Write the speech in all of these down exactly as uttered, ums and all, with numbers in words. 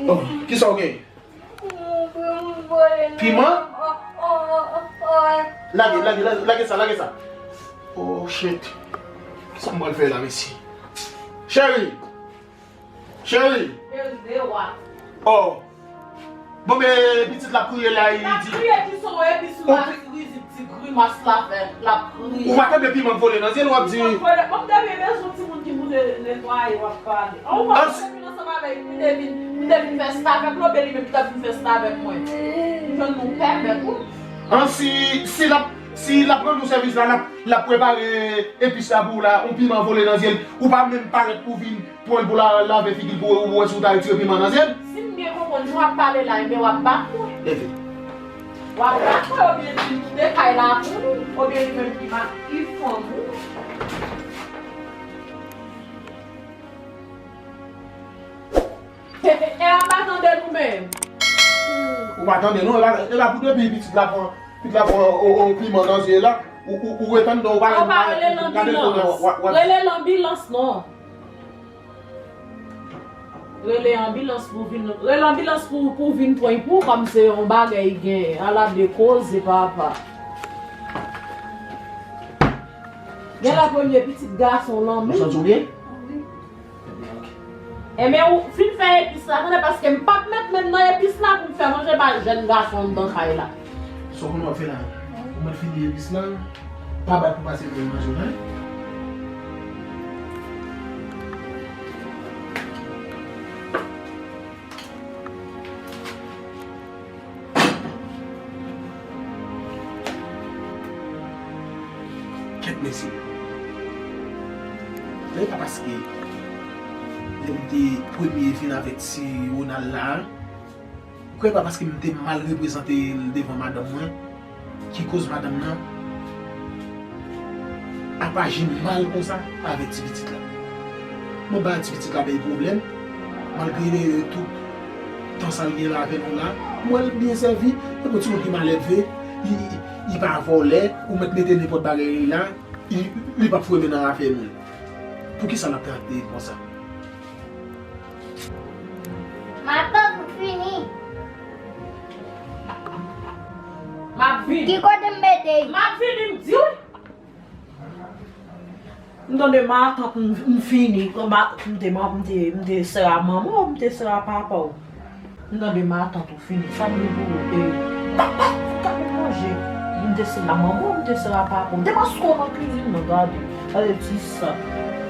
Oh, kisa w gen? Piman? Lage, lage, lage, lage sa, lage sa. Oh, shit. Kisa m pral fè la, mesye? Cheri! Cheri! Cheri, de wa. Oh. Bon, men pitit la ap kriye la, li di. L ap kriye ki son epis la, ti grizi, ti grimas la fè, l ap kriye. Ou pa tande piman k vole nan zye l, w ap di. Piman k vole, bon, m te byen bezwen timoun ki pou ne-, netwaye, w ap pale. An, ou pa tande vin ansanm avèk, m te vin, m te vin fè sta avèk Lobe, li menm ki t ap vin fè sta avèk mwen. M jwenn nou pèmèt, wi. An, si, si l ap, si l ap rann ou sèvis la, l ap, l ap prepare epis la pou ou la, yon piman vole nan zye l, ou pa menm parèt pou vin pran l pou la, lave figi l pou ou wè si w ta retire piman nan zye l. Si m byen konprann, jan w ap pale la, ebyen w ap bat mwen. Leve. W ap bat mwen, oubyen di m kite kay la pou ou, oubyen li menm ki ma-, ki fanm ou. E, e, e, a pa tande nou menm. Ou pa tande nou, e pa, e pa pou depi pitit la pran, pitit la pran o, o, piman nan zye la, ou, ou, ou ret anndan, ou pa menm gade l kounye a, w ap, w ap. Rele lanbilans non. Rele anbilans pou vin, rele anbilans pou, pou vin pran pou, kòm se yon bagay gen, ala de koze, papa. Gen la premye pitit gason lan, men. Ou santi w byen? Ebyen, ou fin fè epis la, tande, paske m p ap met men m nan epis la pou m fè manje ba jèn gason anndan kay la. Sa w konn w ap fè la? Ou mèt fini epis la, pa bat pou pase pou manje w la. Kèt mesye. Lè pa paske lè m te premye fin avèti Ronald la, ou kwè pa paske m te mal reprezante l devan madanm mwen, ki koz madanm nan ap aji mal konsa avèk ti pitit la. Mwen ba ti pitit la bay pwoblèm, malgre tout tan sa l gen la avè nou la, m wè l byen sèvi, epi yon timoun ki malelve, li, li, li pa vòlè, ou mèt mete nenpòt bagay li la, li, li p ap foure men nan afè moun. Poukisa l ap trate l konsa? Matant, m fini. M ap vini. Ki kote m mete l? M ap vini, m di w. M tande matant, m, m fini. M te, m te, m te sè a manman w, m te sè a papa w. M tande matant ou fini. Sa m gen pou ou? E, pa, pa, fout gade manje. M te sè a manman w, m te sè a papa w. M te maske w nan kizin nan, gade. Gade ti sa.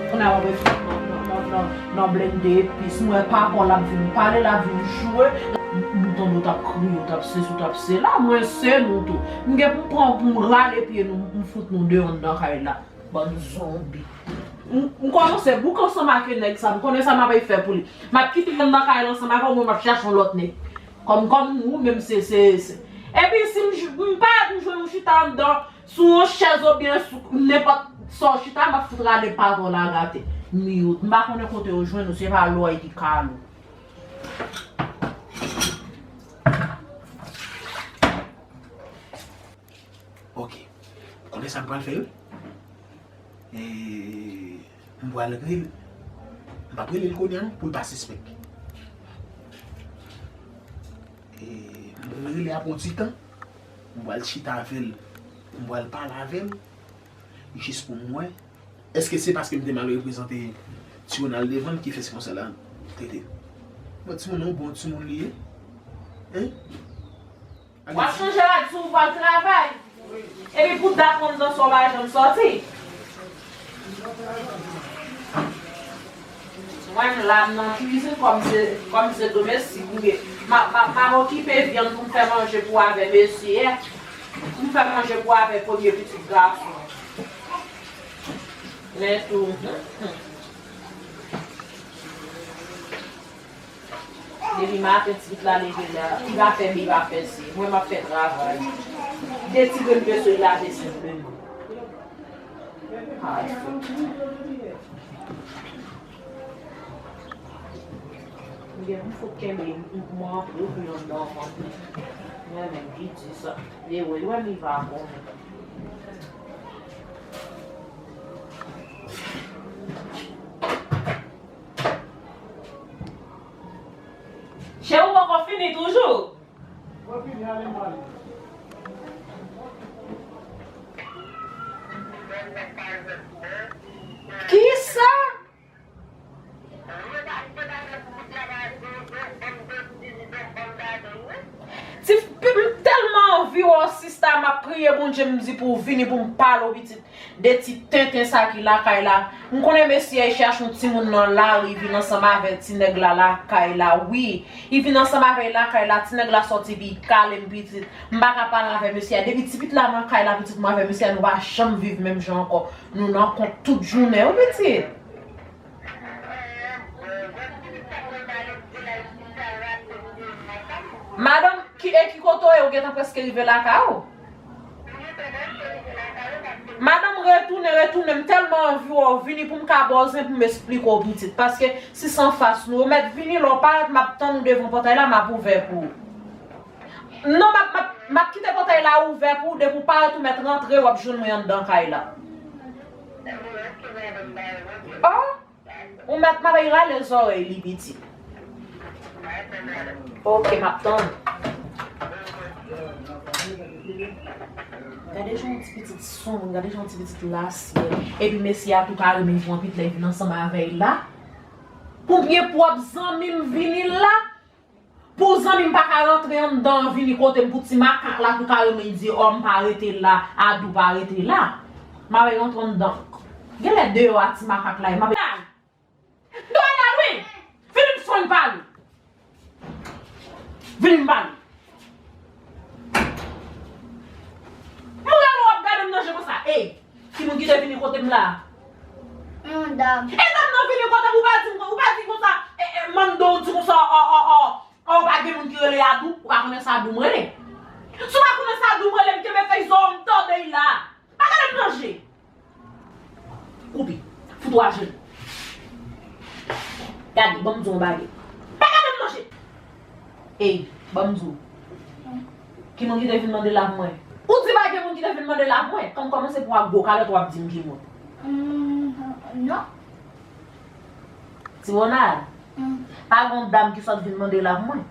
Kounye a w ap nan, nan, nan, nan, nan blende epis. M wè papa w l ap vin pale, l ap vin joure. M, m tande w t ap kriye, w t ap sesi, w t ap sela. Mwen se nou tou. M gen pou m pran, pou m rale pye nou, m fout nou deyò anndan kay la. Bann zonbi. M, m kòmanse bouk ansanm ak nèg sa. M konnen sa m ap fè pou li. M ap kite l nan kay la ansanm avè w, mwen m ap chache yon lòt nèg. Kòm, kòm ou menm se, se, se. Epi si m j-, m pa m jwenn ou chita anndan, sou yon chèz oubyen sou nenpòt sa w chita, m ap fout rale papa w la atè. Miyo, m pa konnen kote yo jwenn ou, se pa lòy ki kale w. Ok. Ou konnen sa m pral fè, wi? E, m pral rele, m p ap rele l kounye a non, pou l pa sispèk. E, m pral rele apre yon ti tan, m pral chita avè l, m pral pale avè l, jis pou m wè, èske se paske m te mal reprezante Ti Ronald devan l ki fè se konsa l ap trete l? Bon, timoun nan, bon timoun li ye. Hein? W ap chanje rad si w pral travay. Epi pou dat konn nan sa w pa janm sòti. Mwen m la m nan kizin kòm se, kòm se domestik m ye. M ap, m ap, m ap okipe vyann pou m fè manje pou avè mesye a. Pou m fè manje pou avè premye pitit gason. Men tou. Depi maten, ti pitit la leve la, li pa fè byen, li pa fè si. Mwen, m ap fè travay. De ti grenn veso, li lave senpleman. Ay, fòk. M gen pou fòk kenbe, m, m, m antre pou yon dòman. Mwen menm ki di sa. E wè, wè, li va bon. Chè, Priye Bondye, m di pou w vini pou m pale w pitit de ti tenten sa ki lakay la. M konnen mesye a chache yon timoun nan lari vin ansanm avè ti nèg la lakay la, wi. Li vin ansanm avè l lakay la, ti nèg la sòti pi kale m pitit. M pa ka pale avè mesye a. Depi ti pitit la nan kay la, pitit mwen avè mesye a, nou pa janm viv menm jan ankò. Nou nan kont tout jounen, wi pitit. Madanm, ki, e ki kote w ye? Ou gentan prèske rive lakay ou? Madanm, retounen, retounen. M tèlman anvi wè w vini pou m ka ba w zen pou m esplike w pitit. Paske si se anfas nou, ou mèt vini, lè w parèt, m ap tann ou devan pòtay la, m ap ouvè pou ou. Non, m ap, m ap, m ap kite pòtay la ouvè pou ou, depi w parèt, ou mèt rantre, w ap jwenn mwen anndan kay la. Oh! Ou mèt, m ap rale zòrèy li, pitit. Ok, m ap tann. Gade jan yon ti pitit sonm, gade jan yon ti pitit lasyèl. Epi mesye a tou ka renmen pran pit lè vin ansanm avè l la. Konbyen pwòp zanmi m vini la? Pou zanmi m pa ka rantre anndan an vini kote m pou ti makak la tou ka renmen di, ò, m pa rete la, Adou pa rete la. M ap rantre anndan. Genlè deyò a ti makak la ye, m ap. Donald, wi! Vini m fon pale. Vini m pale. M rele w ap gade m nan je konsa. Ey, ki moun ki te vini kote m la? Yon dam. E dam nan vini kote m, ou pa di m, ou pa di konsa, e, e, Mando, ou di konsa, ò, ò, ò. Ò, ou pa gen moun ki rele Adou, ou pa konnen sa Adou m rele. Si w pa konnen sa Adou m rele, m kenbe fèy zò, m tòde l la. Pa gade m nan je. Koupe. Fout ou ajenou. Gade, ban m di w yon bagay. Pa gade m nan je. Ey, ban m di w. Ki moun ki te vin mande lav mwen? Ou di pa gen moun ki te vin mande lav mwen? Kan m kòmanse pran gwo kalòt, w ap di m ki moun. Mm, non. Ti Ronald, mm, pa gen yon dam ki sot vin mande lav mwen?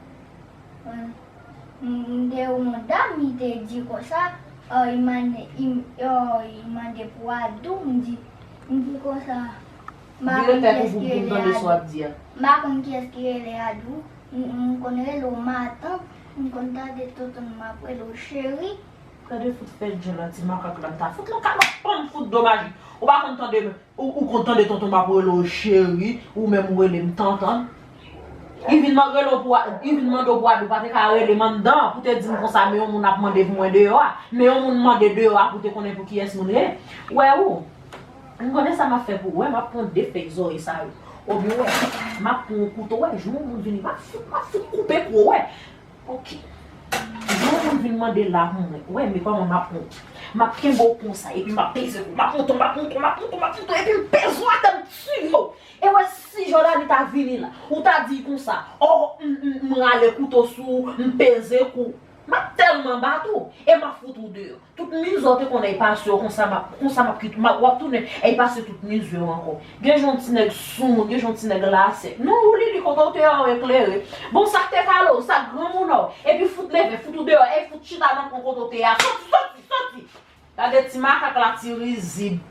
Mm, m te wè yon dam, li te di konsa, ò, li mande, li, ò, li mande pou Adou, m di, m di konsa, m pa konn kiyès ki rele Adou. M pa konn kiyès ki rele Adou. M, m konn rele w matant, m konn tande tonton m ap rele w cheri. Gade fout fè djòl la, ti makak la, m ta fout lan kalòt, pòm fout domaj. Ou pa konn tande, ou, ou konn tande tonton m ap rele w cheri, ou menm ou rele m tantan. Li vin man-, rele w pou a-, li vin mande w pou Adou pa te ka rele m anndan pou te di m konsa, men yon moun ap mande pou mwen deyò a. Men yon moun mande deyò a pou te konnen pou kiyès moun ye. Wè ou, m konnen sa m ap fè pou ou, wè, m ap pran de fèy zòrèy sa yo. Oubyen, wè, m ap pran yon kouto, wè, jou yon moun vini, m ap fout, m ap fout koupe kou, wè. Ok. Jou yon moun vin mande lav mwen, wè, men kòman m ap pran. M ap kenbe w konsa, epi m ap peze kou, m ap monte, m ap monte, m ap monte, m ap monte, epi m peze w atè, m tiye w. E wè, si Jòdani ta vini la, ou ta di konsa, ò, m, m, m rale kouto sou ou, m peze kou. M ap tèlman bat ou, e m ap fout ou deyò. Tout mizè w te konn ap pase yo, konsa m ap, konsa m ap kite, m ap, w ap tounen ap pase tout mizè yo ankò. Gen jan yon ti nèg soumoun, gen jan yon ti nèg lasèk. Non, ou Lili, kote w te a, w eklere. Bon, sa k te kale w, sa k granmoun w, epi fout leve, fout ou deyò, e fout chita nan kwen kote w te a. Soti, soti, soti! Gade ti makak la, ti rizib.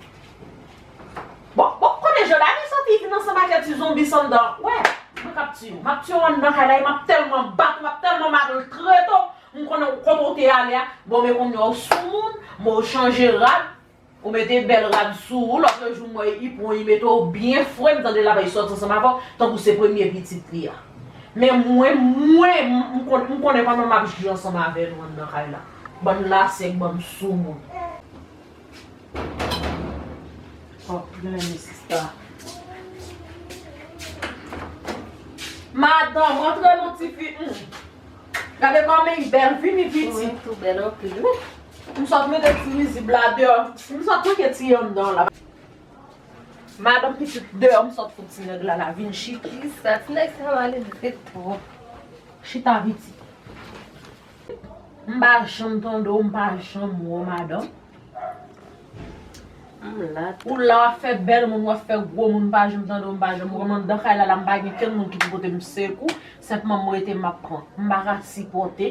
Bon, bon, kote Jòdani soti vin ansanm ak ti zonbi san dan? Wè, mwen k ap tiye w. M ap tiye w anndan kay la, e m ap tèlman bat ou, m ap tèlman maltrete w. M konnen kote w te ale a. Bon, men kounye a w soumoun, men w chanje rad. Ou mete bèl rad sou ou, lòt jou m wè li pran, li mete w byen fre, m tande l ap sòti ansanm avè w, tankou se premye pitit li a. Men mwen, mwen, m, m konn-, m konnen kòman m ap jije ansanm avè nou anndan kay la. Bann lasèk, bann soumoun. Oh, men sista. Madanm, antre non, tifi. Hmm. Gade kòman li bèl, vini pitit. Wi, tou bèl anpil, wi. M sot mete ti rizib la deyò. M sot mete ti anndan la. Madanm pitit deyò, m sot fout ti nèg la la, vin chita. Kisa? Ti nèg sa malelve twòp. Chita pitit. M pa janm tande w, m pa janm wè w, madanm. M la. Ou la, w ap fè bèl moun, w ap fè gwo moun, m pa janm tande w, m pa janm wè w. Anndan kay la, la, m pa gen kenn moun ki pou pote m sekou. Senpman, m rete, m ap pran. M pa ka sipòte.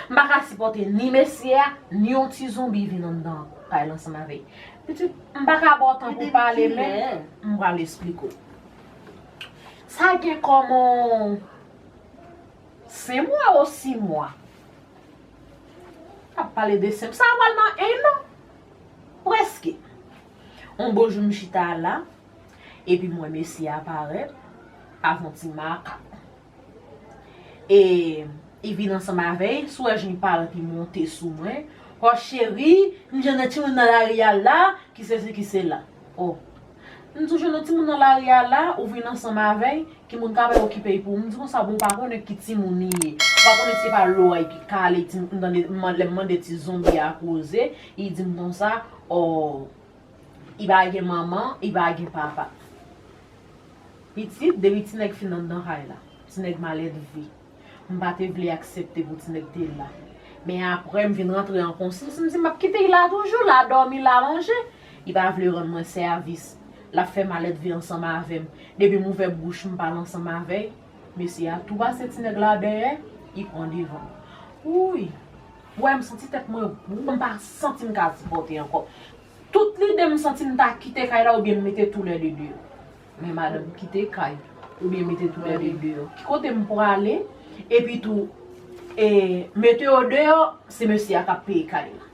M pa ka sipòte ni mesye a, ni yon ti zonbi vin anndan kay la ansanm avè l. Pitit, m pa ka ba w tan pou pale, men m pral esplike w. Sa gen kòman senk mwa ou sis mwa. Ap pale de senp. Sa pral nan en an. Prèske. On bon jou m chita la, epi m wè mesye a parèt avè yon ti makak. E li vin ansanm avè l, si w wè jan li parèt, li monte sou mwen. O cheri, m jwenn yon timoun nan lari a la, ki sesi, ki sela. O. M di w jwenn yon timoun nan lari a la, ou vin ansanm avè l, ki moun k ap okipe l pou ou? M di konsa, bon, ou pa konnen ki timoun li ye. Ou pa konnen si se pa lòrèy ki kale, ti, m tande, m man-, lè m mande ti zonbi a koze, li di m konsa, o, li pa gen manman, li pa gen papa. Pitit, depi ti nèg fin anndan kay la, ti nèg malèdve. M pa te vle aksepte pou ti nèg te la. Men apre, m vin rantre an konsyans, m di, "M ap kite l la toujou, l a dòmi, l a manje." Li pa vle rann mwen sèvis. L ap fè malèdve ansanm avè m. Depi m ouvè bouch, m pale ansanm avè l. Mesye a tou pase ti nèg la dèyè, li pran devan. Wouy! Wè, m santi tèt mwen gou, m pa santi m ka sipòte ankò. Tout lide m santi m ta kite kay la oubyen m mete toulède deyò. Men madanm, kite kay oubyen mete toulède deyò. Ki kote m prale? Epi tou, e, mete yo deyò, se mesye a k ap peye kay la.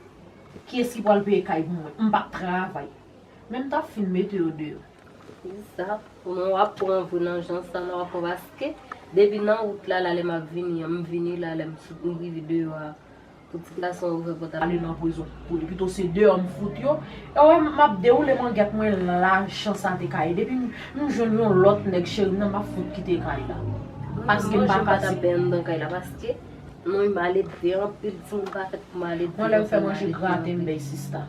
Kiyès ki pral peye kay pou mwen? M p ap travay. Men m t ap fin mete yo deyò. Ki sa? Kòman w ap pran vre nan jan sa la, w ap pran paske depi nan wout la, la lè m ap vini an, m vini la, lè m sot, m rive deyò a, pou ti gason ouvè pòt la. Ale nan prizon pou li, pito se deyò m fout yo. E wè, m ap dewoule mangyèt mwen la, jan sa te ka ye. Depi m, m jwenn yon lòt nèg cheri m nan, m ap fout kite kay la. Paske m pa ka sipòte anndan kay la, paske non, maledve anpil, timoun pa fèt pou maledve. Mwen lè m fè manje grate m bay sista.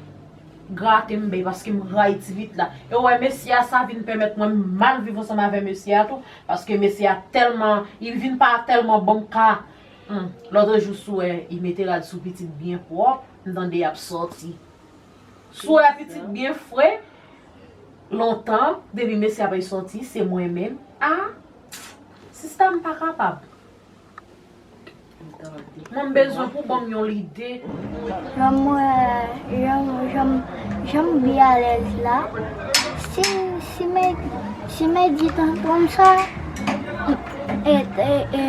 Grate m bay paske m rayi ti vit la. E wè, mesye a sa vin pèmèt mwen mal viv ansanm avè mesye a tou, paske mesye a tèlman, li vin pa tèlman ban m ka. Hmm. Lòt jou si w wè, li mete rad sou pitit byen pwòp, m tande y ap sòti. Si w wè pitit byen fre, lontan, depi mesye a bay sòti, se mwen menm. Ah, sista, m pa kapab. Mwen m bezwen pou ban m yon lide. Jan m wè, jan, jan, jan m byen alèz la, si, si me, si me di tonton m sa, e, e, e,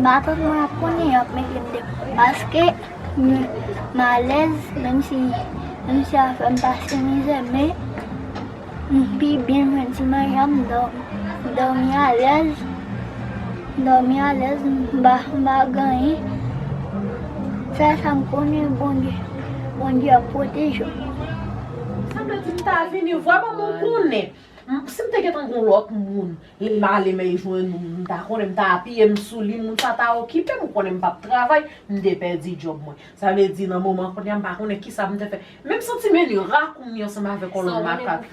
matant mwen ap konnen y ap mete m de, paske m, m alèz, menm si, menm si afè m pase mizè, men m pi byen jwenn ti manje a, m dò-, m dòmi alèz, m dòmi alèz, m pa, m pa gen anyen. Sèl sa m konnen, Bondye, Bondye ap pwoteje m. Sa vle di m ta vini vrèman, mwen konnen. M, si m te gentan gon lòt moun, lè m ale m al jwenn ou, m ta konnen, m ta apiye m sou li, moun sa ta okipe m, ou konnen m p ap travay, m te pèdi djòb mwen. Sa vle di nan moman kounye a m pa konnen kisa m te fè. Men m santi m vin rakoumye ansanm avèk yon lòt makak.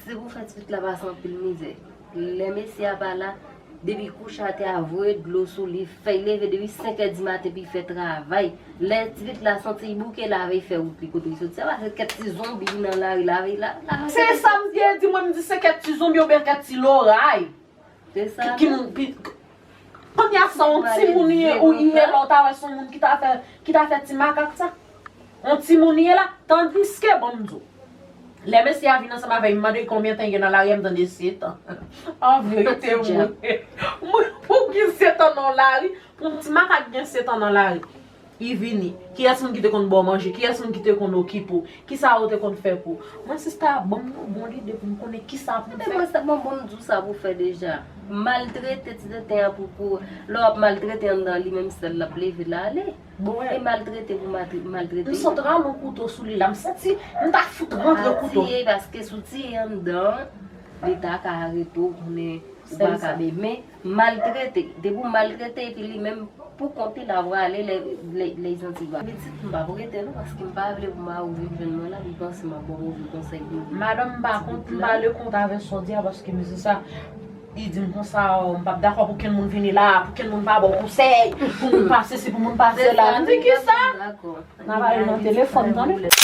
Se pou fè ti pitit la pase anpil mizè. Lè mesye a pa la, depi kouche atè a, voye dlo sou li, fè l leve depi senk è di maten pou l fè travay. Lè ti pitit la santi l bouke, lave l, fè wout li kote l soti. Se pa se kèk ti zonbi ki nan lari, lave l, lave l. Se sa m te di, mwen m di se kèk ti zonbi oubyen kèk ti loray. Se sa. Ki, ki moun, pi, kounye a sa yon timoun li ye, ou ye la, ou ta wè se yon moun ki ta fè, ki ta fè ti makak sa. Yon timoun li ye la, tandiske, bon, m di w, lè mesye a vin ansanm avè m, m mande l konbyen tan l gen nan lari a, m tande sèt an. An verite, mwen, mwen, pou ki sèt an nan lari, pou yon ti makak gen sèt an nan lari. Li vini. Kiyès moun ki te konn ba w manje? Kiyès moun ki te konn okipe w? Kisa yo te konn fè pou ou? Mwen, sista, ban m yon bon lide pou m konnen kisa pou m fè. Mwen, sa, bon, bon, m di w sa pou w fè deja. Maltrete ti tenten an pou, pou, lè w ap maltrete anndan li, menm sèl l ap leve l ale. Bon, e maltrete pou maltre-, maltrete. M sot rale yon kouto sou li la. M santi m ta fout rantre kouto. Pa tiye, paske si w tiye anndan, li ta ka arete w, konnen ou pa ka be-, men maltrete. Depi w maltrete, epi li menm pou kont li, l ap rale lè, lè, lè li santi l pa. Pitit, m p ap rete non, paske m pa vle pou mari w vin jwenn mwen la, pou l panse m ap ba w move konsèy pou l vin. Madanm, m pa kont, m pa le kont avè sa w di a, paske mesye sa, li di m konsa, o, m p ap dakò pou kenn moun vini la, pou kenn moun pa ba w konsèy, pou moun pa sesi, pou moun pa sela. M di kisa? N ap pale nan telefòn, tande.